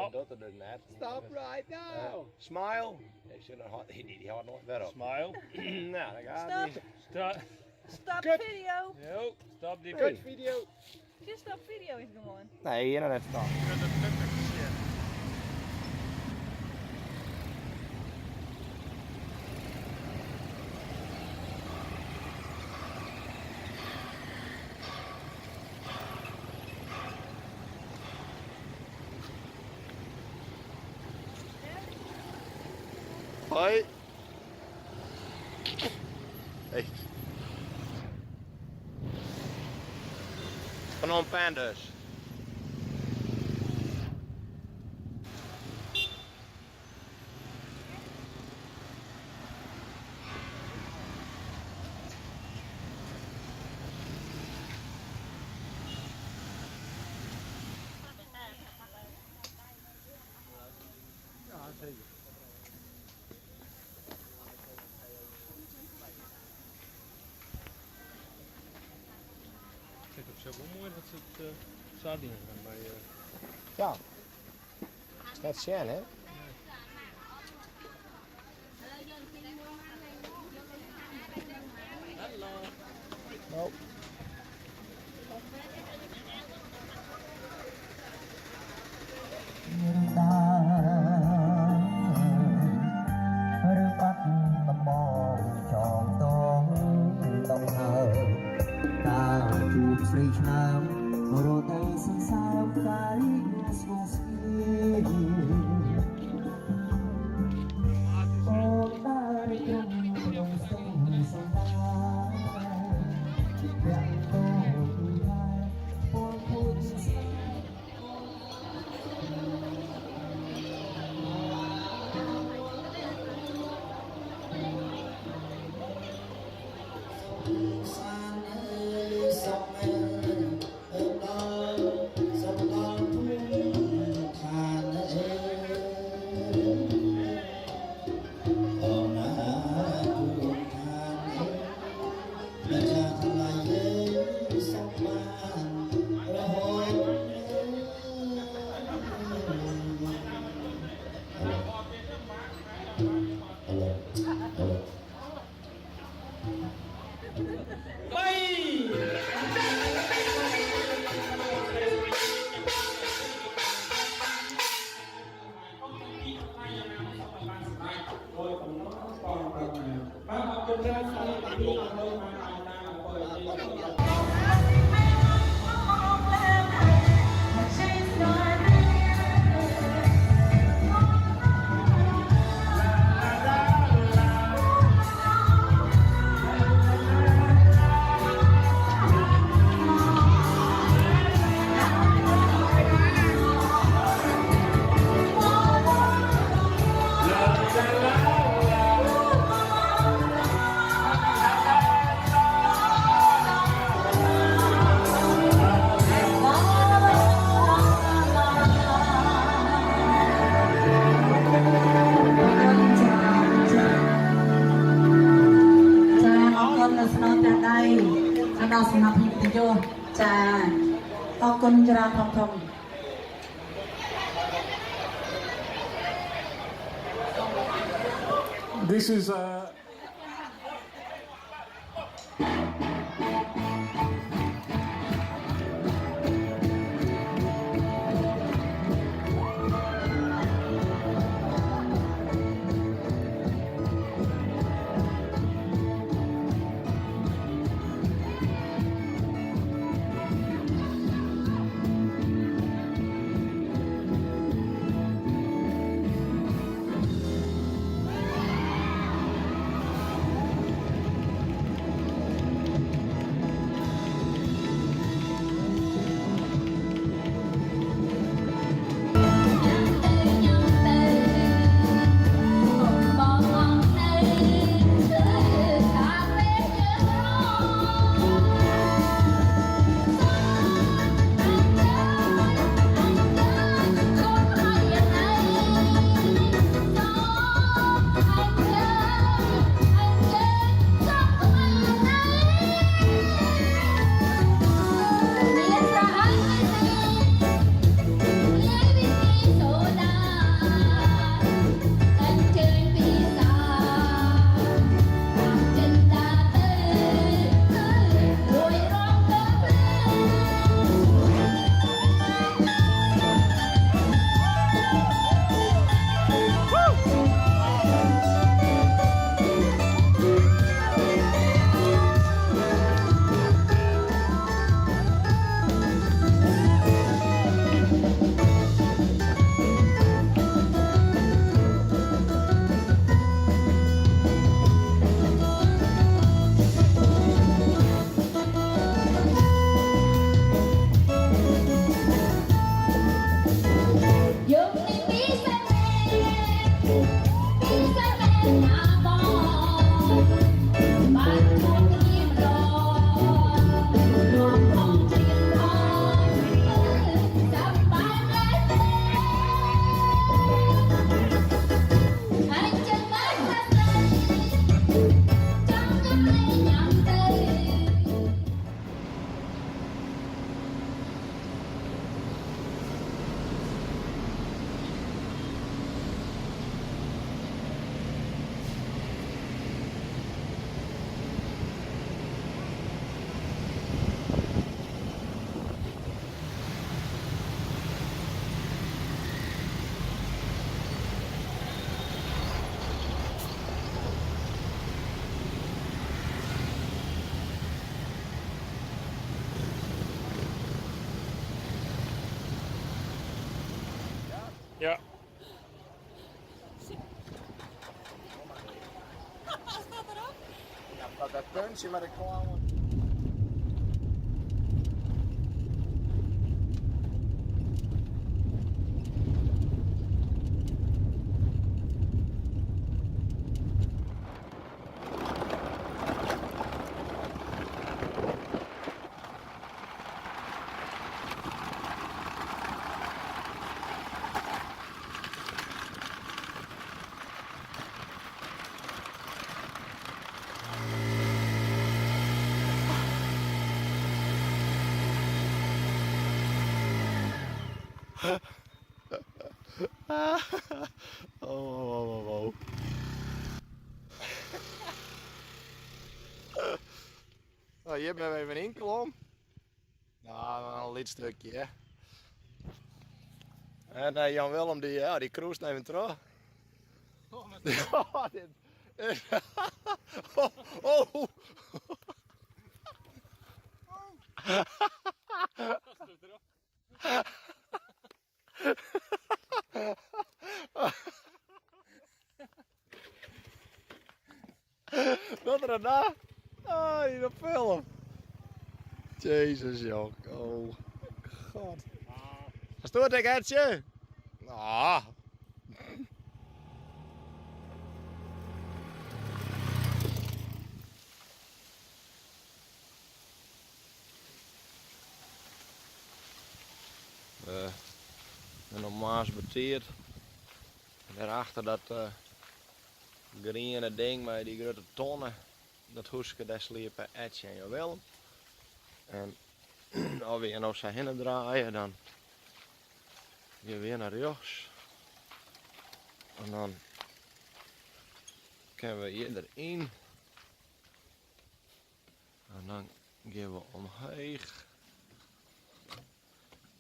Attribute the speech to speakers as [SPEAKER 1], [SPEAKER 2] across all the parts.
[SPEAKER 1] Dat docht er dus net.
[SPEAKER 2] Stop right now!
[SPEAKER 1] Smile. Ik sjoch dat hâldt, dy hâldt noait wer op.
[SPEAKER 3] Smile.
[SPEAKER 1] Nou, dan gaat
[SPEAKER 4] Stop.
[SPEAKER 1] ie.
[SPEAKER 3] Stop.
[SPEAKER 4] Stop
[SPEAKER 2] Kut.
[SPEAKER 4] video.
[SPEAKER 3] Jo, stop die
[SPEAKER 2] Kut video!
[SPEAKER 4] Just stop video is gewoan.
[SPEAKER 1] Nee, hier nog net stop. Hoi. Hey. Phnom Penh dus.
[SPEAKER 2] Ja, zeker.
[SPEAKER 3] Ik vind het op zich wel mooi dat ze het sardine gaan bij.
[SPEAKER 1] Ja. Is net sjen, hè? Hallo.
[SPEAKER 5] ឬបាត់ដំបងចងតងដងហើមតាជួបស្រីឆ្នើមរដូវសន្សើមកាយស្ងួនស្ងៀមអូនដើរក្រុមក្នុងស្ទឹងសន្តាពាក់តូចឡាយពណ៌ភូមិស្នេហ៍ សានអើយសុខអើយអើដល់សុខដល់ភូមិឋានអើយអូនណាភូមិឋានអើយប្រចាថ្លៃអើយសុខបានរហូតអើអើ
[SPEAKER 6] ចាអរគុណនៅស្នោចាដៃដល់សំណាក់ភ្ញៀវកិត្តិយសចាអរគុណច្រើនធំធំ
[SPEAKER 7] This is
[SPEAKER 3] Ja.
[SPEAKER 4] Staat erop?
[SPEAKER 1] Ja, dat puntje met de klauwen. Oh, oh, oh, oh. Nou, hier ben we even inklom. Nou, een lied stukje, hè. En Jan Willem die, ja, die cruist even terug. Oh, dit. Oh, oh. Dat er daarna. Ah, in de film. Jezus, joh. Oh, god. Stoort ik, Etje? Nou. En op Maas beteerd. En daarachter dat groene ding met die grote tonnen. Dat hoeske, daar sliepen Etje en Jan Willem. En als we nog zo heen draaien, dan gaan we weer naar rechts. En dan kunnen we hier erin. En dan gaan we omhoog.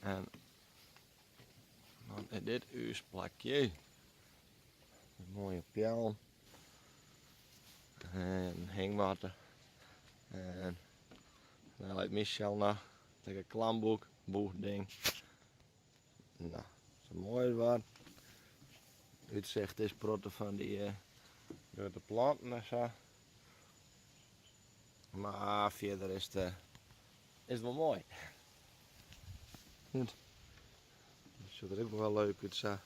[SPEAKER 1] En dan is dit uw plakje. Een mooie pijl. En hangwater. En dan lijkt Michel nog. Lekker klamboek, boeg ding. Nou, zo mooi wat. Uitzicht is protten van die grote planten en zo. Maar verder is het wel mooi. Goed. Dat ziet er ook nog wel leuk uit zo.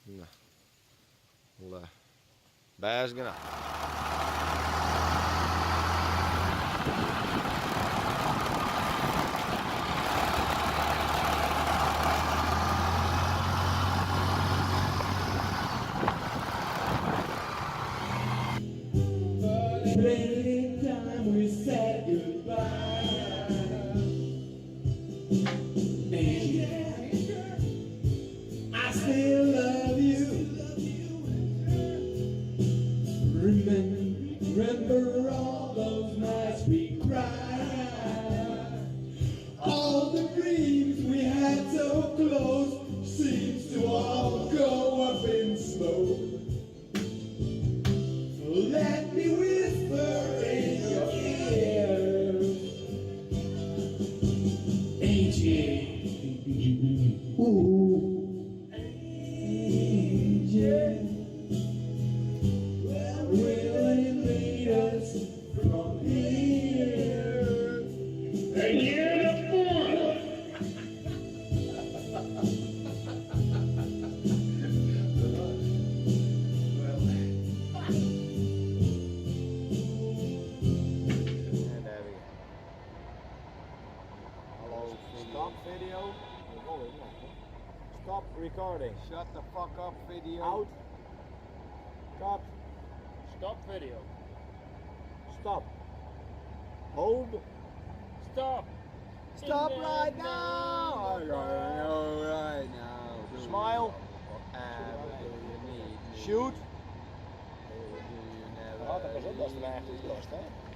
[SPEAKER 1] Nou, wel best genoeg.
[SPEAKER 2] Plenty time we said goodbye. And I still love you. Remember all those nights we cried. All the dreams we had so close seems to all go up in smoke. Let me whisper in your ear. Angie. Ooh. Angie. Where will it lead us?
[SPEAKER 1] recording.
[SPEAKER 2] Shut the fuck up, video.
[SPEAKER 1] Out. Cut.
[SPEAKER 3] Stop video.
[SPEAKER 1] Stop. Hold.
[SPEAKER 3] Stop.
[SPEAKER 2] Stop
[SPEAKER 3] In the
[SPEAKER 2] right
[SPEAKER 3] name
[SPEAKER 2] now!
[SPEAKER 3] of
[SPEAKER 2] I gotta know right now. Do
[SPEAKER 1] Smile.
[SPEAKER 2] you ever do you need me?
[SPEAKER 1] Shoot.
[SPEAKER 2] Or do you never
[SPEAKER 1] Oh, dat was ook best een
[SPEAKER 2] need
[SPEAKER 1] eigen last, hè?